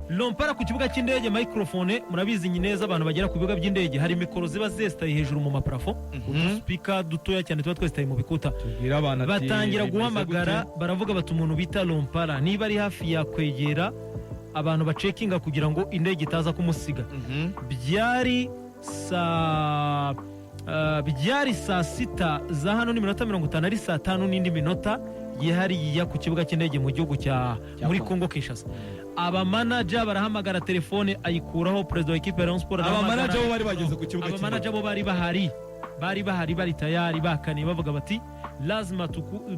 Lompara ku kibuga cy'indege, microphone, murabizi neza abantu bagera ku bibuga by'indege, hari mikoro ziba zesitaye hejuru mu maparafo, uduspeaker dutoya cyane tuba twesitaye mu bikuta. Tubwira abantu ati, Batangira "Bimeze guhamagara, gute?" baravuga bati umuntu bita Lompara niba ari hafi yakwegera abantu bacekinga kugira ngo indege itaza kumusiga. Byari saa 6 za hano n'iminota 50, ari saa 5 n'indi minota yihariye ku kibuga cy'indege mu gihugu cya Cya muri Congo. Congo Kinshasa. Abamanager barahamagara, telefone ayikuraho. Perezida wa ekipe ya Rayon Sport arahamagara. Abamanager bo bari bageze ku kibuga Abamanager bo bari bahari, bari bahari, bari tayari, bakaniye, bavuga bati lazima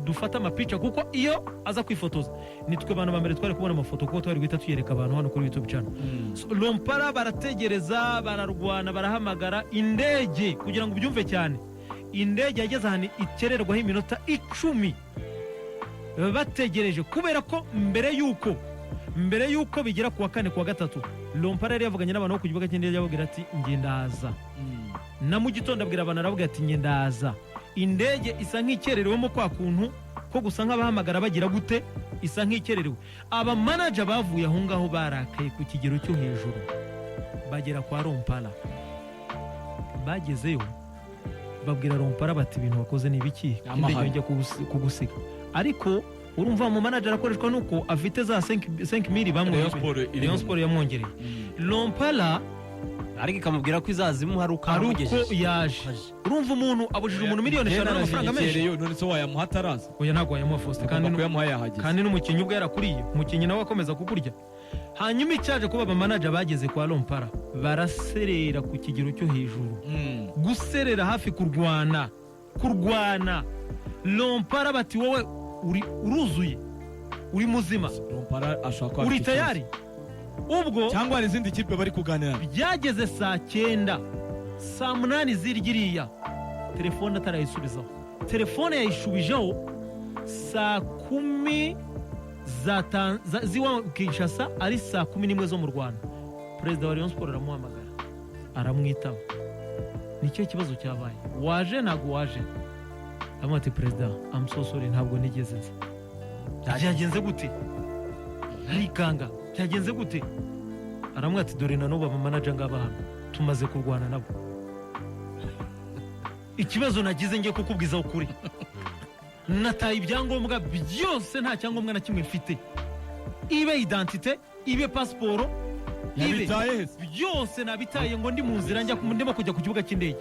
dufate amapica, kuko iyo aza kwifotoza nitwe bantu ba mbere twari kubona amafoto, kuko twari guhita tuyereka abantu hano kuri YouTube channel. So, Lompara barategereza, bararwana, barahamagara indege. Kugira ngo ubyumve cyane, indege yageze ahantu ikererwaho iminota 10 bategereje, kubera ko mbere y'uko bigera ku wa kane, ku wa gatatu, Lompara yari yavuganye n'abantu bo ku kibuga cy'indege, ababwira ati njye ndaza. Na mu gitondo abwira abantu, aravuga ati njye ndaza. Indege isa nk'ikererewemo, kwa kuntu ko gusa nk'abahamagara bagira gute, isa nk'ikererewe. Abamanager bavuye aho ngaho barakaye ku kigero cyo hejuru, bagera kwa Rompara. Bagezeyo babwira Rompara bati ibintu wakoze ni ibiki? Indege Amahano. yongeye kugusiga. Ariko urumva mu manager akoreshwa nuko afite za 5 mili Rayon Sport iri Rayon Sport yamwongereye. Lompara ariko ikamubwira ko izazimuha ari uko ari uko amugejeje. yaje. Urumva umuntu abujije umuntu miliyoni 5 n'amafaranga menshi. None se wayamuha ataraza? Oya, ntabwo wayamuha, Faustin, kandi Ugomba kuyamuha yahageze. Kandi n'umukinnyi ubwo yarakuriye, umukinnyi nawe akomeza kukurya. Hanyuma icyaje kuba, abamanager bageze kwa Lompara baraserera ku kigero cyo hejuru, guserera hafi kurwana, kurwana. Lompara bati wowe uri uruzuye, uri muzima? Lompara ashobora kuba Uri afite ikibazo. tayari ubwo? Cyangwa hari izindi kipe bari kuganira. Byageze saa 9, saa 8 zirya, telefone atarayisubizaho. Telefone yayishubijeho saa 10 z'iwa Kinshasa, ari saa 11 zo mu Rwanda. Perezida wa Rayon Sport aramuhamagara, aramwitaba. Nicyo kibazo cyabaye, waje ntabwo waje? Aramubwira ati perezida, I'm so sorry, ntabwo nigeze nza. Byagenze gute? Arikanga, byagenze gute? Aramubwira ati dore na n'ubu abamanager ngaba hano tumaze kurwana nabo. Ikibazo nagize, ngiye kukubwiza ukuri, nataye ibyangombwa byose, nta cyangombwa na kimwe mfite, ibe identité, ibe pasiporo, ibe Yabitaye he se? Byose nabitaye ngo ndi mu nzira njya ndimo kujya ku kibuga cy'indege.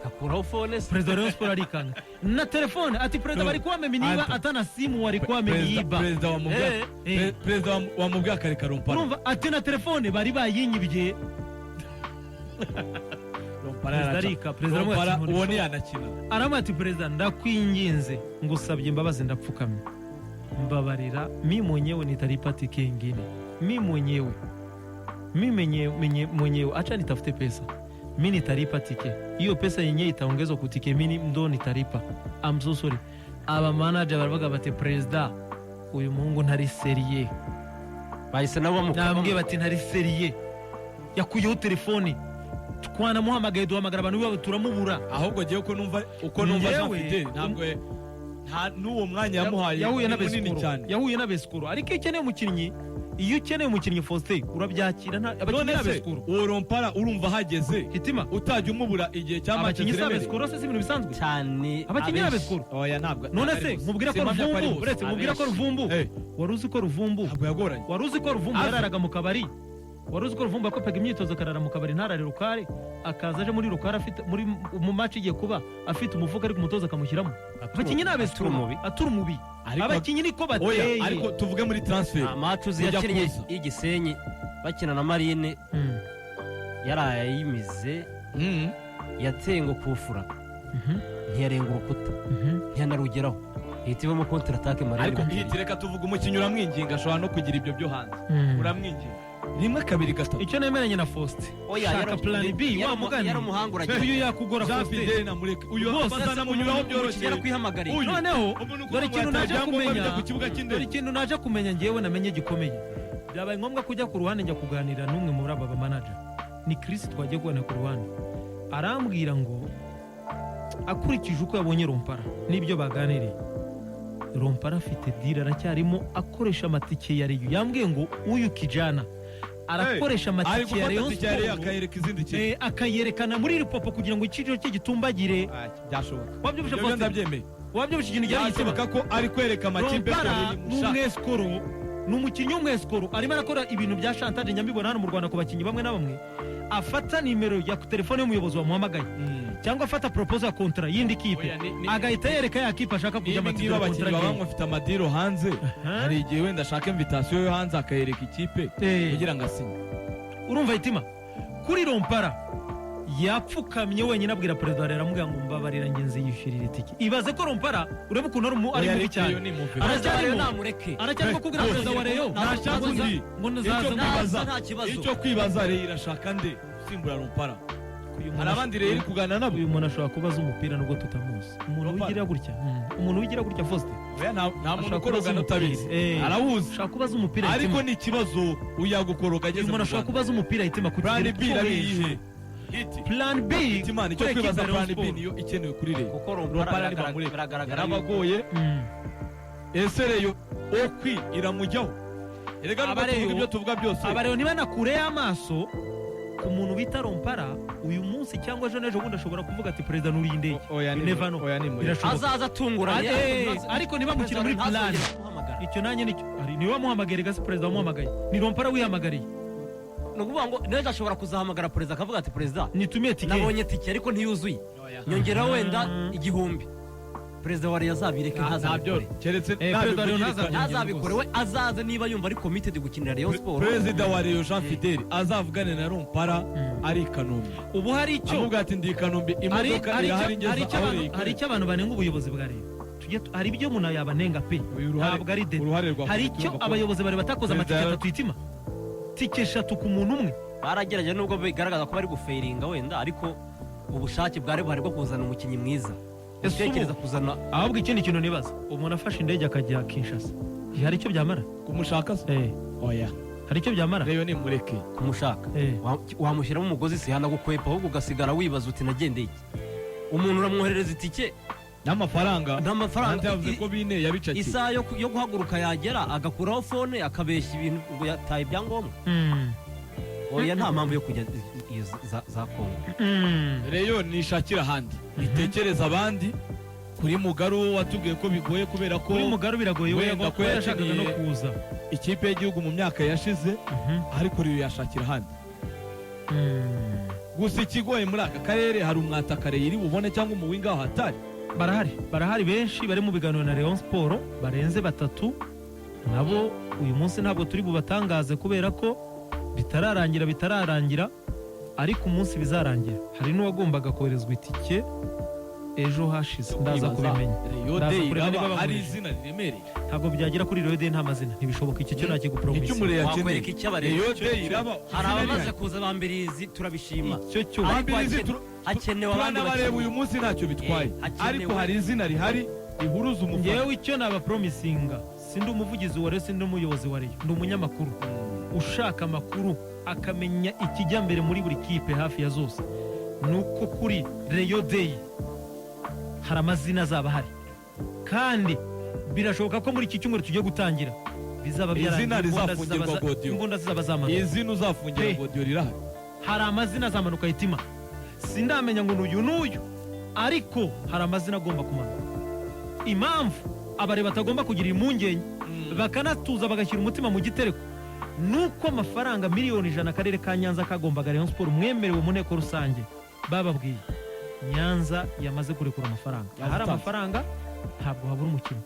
Agakuraho phone se? Perezida wa Rayon Sport arikanga na telefone, ati perezida, No. bari kuwamenya niba Anta. atana simu wari Perezida kuwamenya. perezida wamubwiye perezida wamubwiye akareka Lompara. Urumva, ati na telefone bari bayinyibye. Lompara Perezida yaraca. arika, perezida aramubwira Lompara ati, uwo ntiyanakina. Aramubwira ati perezida, ndakwinginze, ngusabye imbabazi, ndapfukamye, mbabarira, mi mwenyewe nitalipa tike ingine, mi mwenyewe, mi mwenyewe acha nitafute pesa, mi nitalipa tike, hiyo pesa yenyewe itaongezwa ku tike, mi ndo nitalipa, I'm so sorry. Aba manager baravuga bati perezida, uyu muhungu ntari sérieux. Bahise nabo Nabwiye bati ntari sérieux, yakuyeho telefoni, twanamuhamagaye, duhamagara abantu babo turamubura. Ahubwo ngewe uko numva Jean Njyewe- Fidele ntabwo nta n'uwo mwanya yamuhaye Yahuye ni na munini besikoro cyane. Yahuye na besikoro, ariko iyo ukeneye umukinnyi, iyo ukeneye umukinnyi, Faustin, urabyakira. Nta abakinnyi None ni se abesikoro. uwo Lompara urumva ahageze Hitima, utajya umubura igihe cya abakinnyi si Manchester United? abesikoro se? Si ibintu bisanzwe? Cyane. Abakinnyi ni abenshi. abesikoro. Oya, ntabwo None ntabwo ari se bose. nkubwira ko Simpamya ko ari Ruvumbu, bose. uretse nkubwira ko Abenshi. Ruvumbu, wari uzi ko Ruvumbu, Ntabwo yagoranye. wari uzi ko Ruvumbu Azi. yararaga mu kabari? Wari uzi ko Ruvumbu yakopaga imyitozo akarara mu kabari, ntarare rukare, akaza aje muri rukare afite muri mu match igiye kuba afite umufuka, ariko umutoza akamushyiramo? Abakinnyi ni abesikoro. Atura umubi. Atura umubi. Abakinnyi niko Oya, bateye. ariko tuvuge muri transfer Match uzi Ujya yakinnye kuza. y'igisenyi bakina na Marine, yaraye yimize, yateye ngo kufura, ntiyarenga urukuta, ntiyanarugeraho, ihita ivamo contre-attaque Marine. Ariko bateye. hiti, reka tuvuga umukinnyi uramwinginga, ashobora no kugira ibyo byo hanze. Uramwinginga rimwe, kabiri, gatatu. Icyo nemeranye na Faustin, Oya, shaka plan B, wa mugani. Yari umuhanga, uragira. Uyu yakugora, Jean Faustin. Fidele namureke uyu, Rwose, bazanamunyuraho Umukinnyi byoroshye. yarakwihamagariye. Uyu. Noneho Umuntu dore ukuvuga ikintu ngo naje yataye ibyangombwa kumenya, bijya ku kibuga dore cy'indege. ikintu naje kumenya, ngewe namenye gikomeye. Byabaye ngombwa kujya ku ruhande, njya kuganira n'umwe muri aba bamanager, ni Chris, twagiye kuganira ku ruhande, arambwira ngo akurikije uko yabonye Rompara n'ibyo baganiriye, Rompara afite deal, aracyarimo akoresha amatike ya Rayon. Yambwiye ngo uyu kijana arakoresha Ari amatike ya gufata Rayon tike ya Rayon Sport, akayereka izindi kipe. Akayerekana muri Lupopo kugira ngo icyiciro cye gitumbagire. Ah, byashoboka. Wabyumvishe, Ibyo byo Faustin? ndabyemeye. Wabyumvishe ikintu cyari gitsema? Byashoboka ko ari kwereka amakipe ko Rompara Rayon ni imushaka. umwesikoro, ni umukinnyi w'umwesikoro, arimo arakora ibintu bya chantage. Nyambibona hano mu Rwanda ku bakinnyi bamwe na bamwe, afata nimero ya telefone y'umuyobozi wamuhamagaye cyangwa afata proposal ya contrat y'indi kipe, Oya, agahita yereka ya kipe ashaka kujya Niba amatike ngibi ya abakinnyi contrat. baba bafite ama deal hanze, hari igihe wenda ashaka invitation yo hanze akayereka ikipe kugira ngo asinye. Urumva itima kuri Rompara, yapfukamye wenyine abwira perezida wa Rayon, aramubwira ngo mbabarira nge nziyishyurira itike. Ibaze ko Rompara, urebe ukuntu ari Oya, mubi cyane. Rayon ni muve. Aracyarimo. Namureke. Aracyarimo kubwira perezida wa Rayon Ntashaka ngo undi. ngo nzaza. Icyo kwibaza, Nta kibazo. icyo kwibaza, Rayon irashaka nde usimbura Rompara? Uyu muntu Hari abandi Rayon iri kuganira nabo. Uyu muntu ashobora kubaza umupira nubwo tutamuzi. Umuntu Rompara. wigira gutya, umuntu wigira gutya, Faustin, Oya, nta muntu ashobora kubaza ukorogana umupira. utabizi. Arawuzi. Ashobora kubaza umupira Ariko hitima. ni ikibazo uyagukoroga Uyu ageze muntu mu ashobora Rwanda. kubaza umupira hitima ku Plan kigero B cyo iraba hejuru. iyihe? Hiti. Plan B Hitimana, icyo kuri kwibaza, equipe ya plan Rayon B Sport. niyo ikenewe kuri Rayon. Kuko Rompara Rompara ntibamureka. biragaragara yuko Yarabagoye. Ese Rayon okwi iramujyaho? Erega nubwo Abareyo- tuvuga ibyo tuvuga byose, Abareba ntibanakure y'amaso ku muntu bita Rompara. Uyu munsi cyangwa ejo n'ejo bundi ashobora kuvuga ati: "Perezida, nuriye indege." Oya, You never know. oya, ni mureke. Birashoboka. Azaza atunguranye. Ariko ntibamukire muri plan. Ntazongere kumuhamagara. Icyo nanjye nicyo. Niwe wamuhamagaye gasi, perezida wamuhamagaye ni Rompara wihamagariye. Ni ukuvuga ngo n'ejo ashobora kuzahamagara perezida akavuga ati: "Perezida, Nitumiye tike." nabonye tike ariko ntiyuzuye, nyongeraho wenda 1000." Perezida wa Rayon azabireke, Ntabyo ntazabikore. keretse Perezida wa Rayon nabivugirika. ntazabikore. Ntazabikore, we azaze niba yumva ari committed gukinira Rayon Sport. Perezida wa Rayon Jean Fidele azavugane na Rompara ari i Kanombe, Ubu hari icyo avuga ati: "Ndi i Kanombe, imodoka irahari, ngeze hari icyo aho abantu- Rayon hari icyo abantu banenga ubuyobozi bwa Rayon. Hari ibyo umuntu yabanenga pe. Uyu uruhare- Ntabwo ari de uruhare rwa hari komite icyo urumva ko- abayobozi bari batakoze Perezida amatike atatu itima, tike eshatu ku muntu umwe. Baragerageje nubwo bigaragaza ko bari gufailinga wenda, ariko ubushake bwari buhari bwo kuzana umukinnyi mwiza. Ese Gutekereza kuzana Ahubwo ikindi kintu nibaza, umuntu afashe indege akajya Kinshasa, hari icyo byamara? Kumushaka se? Oya. Hari icyo byamara? Rayon nimureke. Kumushaka, wamushyiramo umugozi si yanagukwepa, ahubwo ugasigara wibaza uti: "Nagendeye iki?" Umuntu uramwoherereza itike N'amafaranga. N'amafaranga. Hanze yavuze ko bine yabicakiye. Isaha yo guhaguruka yagera agakuraho phone, akabeshya ibintu ngo yataye ibyangombwa. Oya, nta mpamvu yo kujya iyo za Kongo. Rayon nishakira ahandi, itekereza abandi. Kuri Mugaru watubwiye ko bigoye kubera ko Kuri Mugaru biragoye wenda wenda ko ko yashakaga no yakiniye kuza ikipe y'igihugu mu myaka yashize, ariko Rayon yashakira ahandi. Gusa ikigoye muri aka karere, hari umwataka Rayon iri bubone cyangwa umuwinga aho hatari? Barahari, barahari benshi bari mu biganiro na Rayon Sport, barenze batatu. Nabo uyu munsi ntabwo turi bubatangaze kubera ko bitararangira, bitararangira, ariko umunsi bizarangira, hari n'uwagombaga koherezwa itike ejo hashize, ndaza kubimenya. Rayon Ndaza Day kureba niba iraba hari bamurije. izina riremereye? Ntabwo byagera kuri Rayon Day nta mazina, ntibishoboka. Icyo cyo Icyo nakigupromisa. umureye Wakwereka akeneye. icyo abareba. Rayon Day iraba Hari izina abamaze rihari. kuza bambirizi, turabishima. Icyo cyo Ariko Bambirizi hakenewe abandi turanabareba bakinnyi. uyu munsi ntacyo bitwaye, Hakenewe- ariko hari izina rihari rihuruza umufana? Ngewe icyo nabapromisinga, sindi umuvugizi wa Rayon, sindi umuyobozi wa Rayon, ndi umunyamakuru ushaka amakuru akamenya ikijya mbere muri buri kipe hafi ya zose. Ni uko kuri Rayon Day hari amazina azaba ahari, kandi birashoboka ko muri iki cyumweru tugiye gutangira bizaba Izina byarangiye, imbunda rizafungirwa Godiyo. imbunda zizaba zamanuka. Izina uzafungira Pe. Godiyo rirahari? Hari amazina azamanuka hitima, sindamenya ngo ni uyu n'uyu, ariko hari amazina agomba kumanuka. Impamvu abareba batagomba kugira impungenge, bakanatuza, bagashyira umutima mu gitereko, nuko amafaranga miliyoni 100 akarere ka Nyanza kagombaga Rayon Sport, mwemerewe mu nteko rusange bababwiye, Nyanza yamaze kurekura amafaranga. Ahari Yazitanze. amafaranga ntabwo habura umukino.